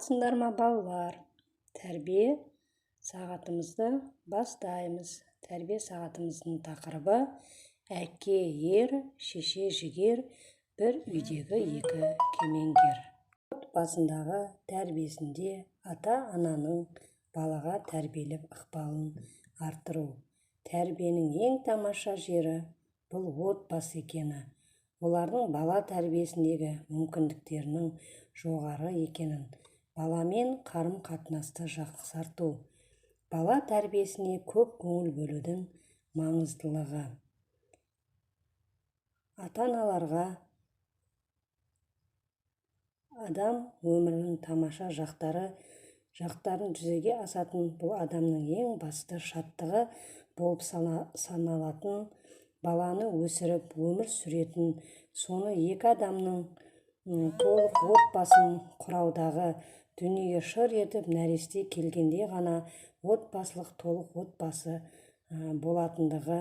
Саламатсыңдар ма, балалар? Тәрбие сағатымызды бастаймыз. Тәрбие сағатымыздың тақырыбы: әке – ер, шеше – жігер, бір үйдегі екі кемеңгер. Отбасындағы тәрбиесінде ата-ананың балаға тәрбиелік ықпалын арттыру. Тәрбиенің ең тамаша жері бұл отбасы екені, олардың бала тәрбиесіндегі мүмкіндіктерінің жоғары екенін, баламен қарым-қатынасты жақсарту, бала тәрбиесіне көп көңіл бөлудің маңыздылығы. Ата-аналарға адам өмірінің тамаша жақтарын жүзеге асатын, бұл адамның ең басты шаттығы болып саналатын баланы өсіріп, өмір сүретін, соны екі адамның толық отбасын құраудағы, дүниеге шыр етіп нәресте келгенде ғана отбасылық толық отбасы болатындығы.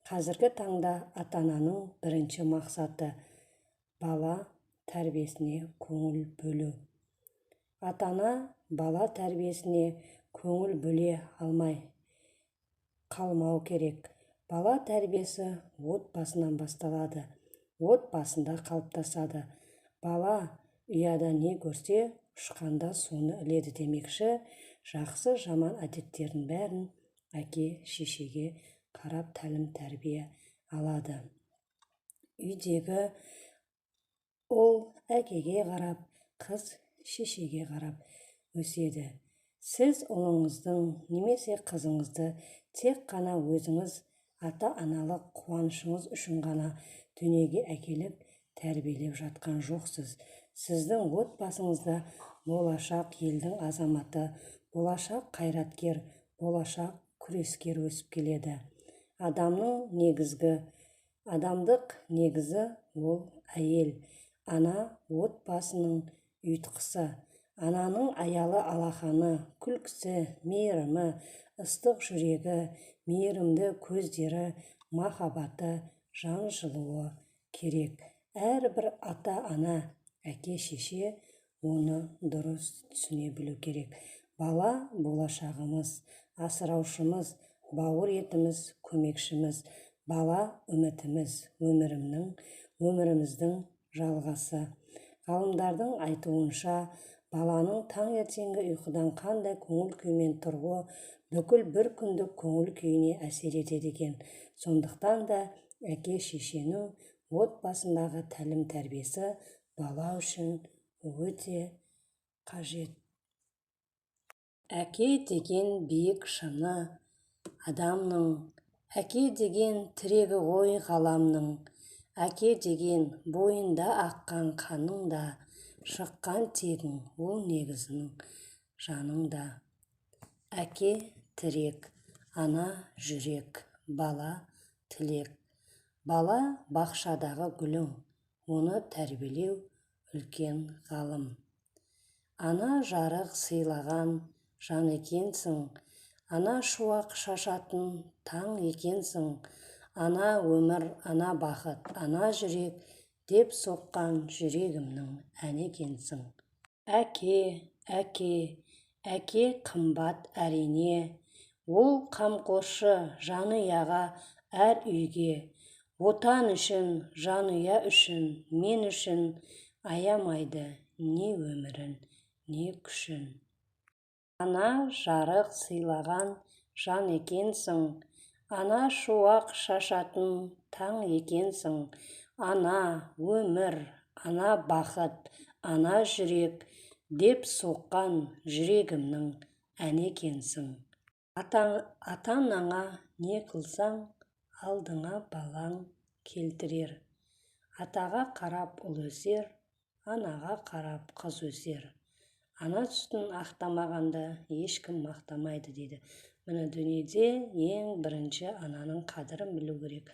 Қазіргі таңда ата-ананың бірінші мақсаты – бала тәрбиесіне көңіл бөлу. Ата-ана бала тәрбиесіне көңіл бөле алмай қалмау керек. Бала тәрбиесі отбасынан басталады, отбасында қалыптасады. Бала ұяда не көрсе, ұшқанда соны іледі демекші, жақсы, жаман әдеттердің бәрін әке шешеге қарап тәлім тәрбие алады. Үйдегі ұл әкеге қарап, қыз шешеге қарап өседі. Сіз ұлыңыздың немесе қызыңызды тек қана өзіңіз ата-аналық қуанышыңыз үшін ғана дүниеге әкеліп, тәрбиелеп жатқан жоқсыз. Сіздің отбасыңызда болашақ елдің азаматы, болашақ қайраткер, болашақ күрескер өсіп келеді. Адамның негізгі адамдық негізі ол әйел, ана, отбасының ұйытқысы. Ананың аялы алақаны, күлкісі, мейірімі, ыстық жүрегі, мейірімді көздері, махаббаты, жан жылуы керек. Әрбір ата-ана, әке-шеше оны дұрыс түсіне білу керек. Бала – болашағымыз, асыраушымыз, бауыр етіміз, көмекшіміз. Бала – үмітіміз, өміріміздің жалғасы. Ғалымдардың айтуынша, баланың таңертеңгі ұйқыдан қандай көңіл күймен тұруы бүкіл бір күндік көңіл күйіне әсер етеді екен. Сондықтан да әке-шешенің отбасындағы тәлім-тәрбиесі бала үшін өте қажет. Әке деген биік шыны адамның, әке деген тірегі ғой ғаламның. Әке деген бойында аққан қаның да, шыққан тегің, ол негізің жаныңда. Әке – тірек, ана – жүрек, бала – тілек. Бала – бақшадағы гүлің, оны тәрбиелеу үлкен ғалым. Ана жарық сыйлаған жан екенсің, ана шуақ шашатын таң екенсің. Ана – өмір, ана – бақыт, ана – жүрек деп соққан жүрегімнің әні екенсің. Әке, әке, әке қымбат, әрине. Ол қамқоршы жанұяға, әр үйге. Отан үшін, жанұя үшін, мен үшін аямайды не өмірін, не күшін. Ана жарық сыйлаған жан екенсің, ана шуақ шашатын таң екенсің. Ана – өмір, ана – бақыт, ана – жүрек деп соққан жүрегімнің әні екенсің. Ата-анаңа не қылсаң, алдыңа балаң келтірер. Атаға қарап ұл өсер, анаға қарап қыз өсер. Ана сүтін ақтамағанды ешкім мақтамайды дейді. Міне, дүниеде ең бірінші ананың қадірін білу керек,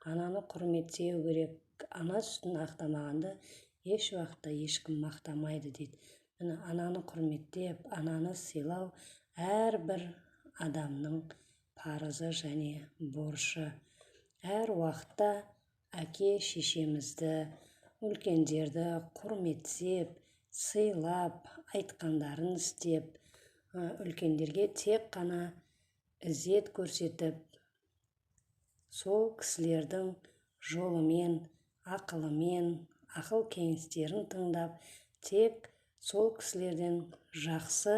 ананы құрметтеу керек. Ана сүтін ақтамағанды еш уақытта ешкім мақтамайды дейді. Міне, ананы құрметтеп, ананы сыйлау әрбір адамның парызы және борышы. Әр уақытта әке-шешемізді, үлкендерді құрметтеп, Сыйлап, айтқандарын істеп, үлкендерге тек қана ізет көрсетіп, сол кісілердің жолымен, ақылымен, ақыл кеңестерін тыңдап, тек сол кісілерден жақсы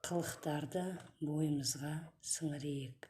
қылықтарды бойымызға сіңірейік.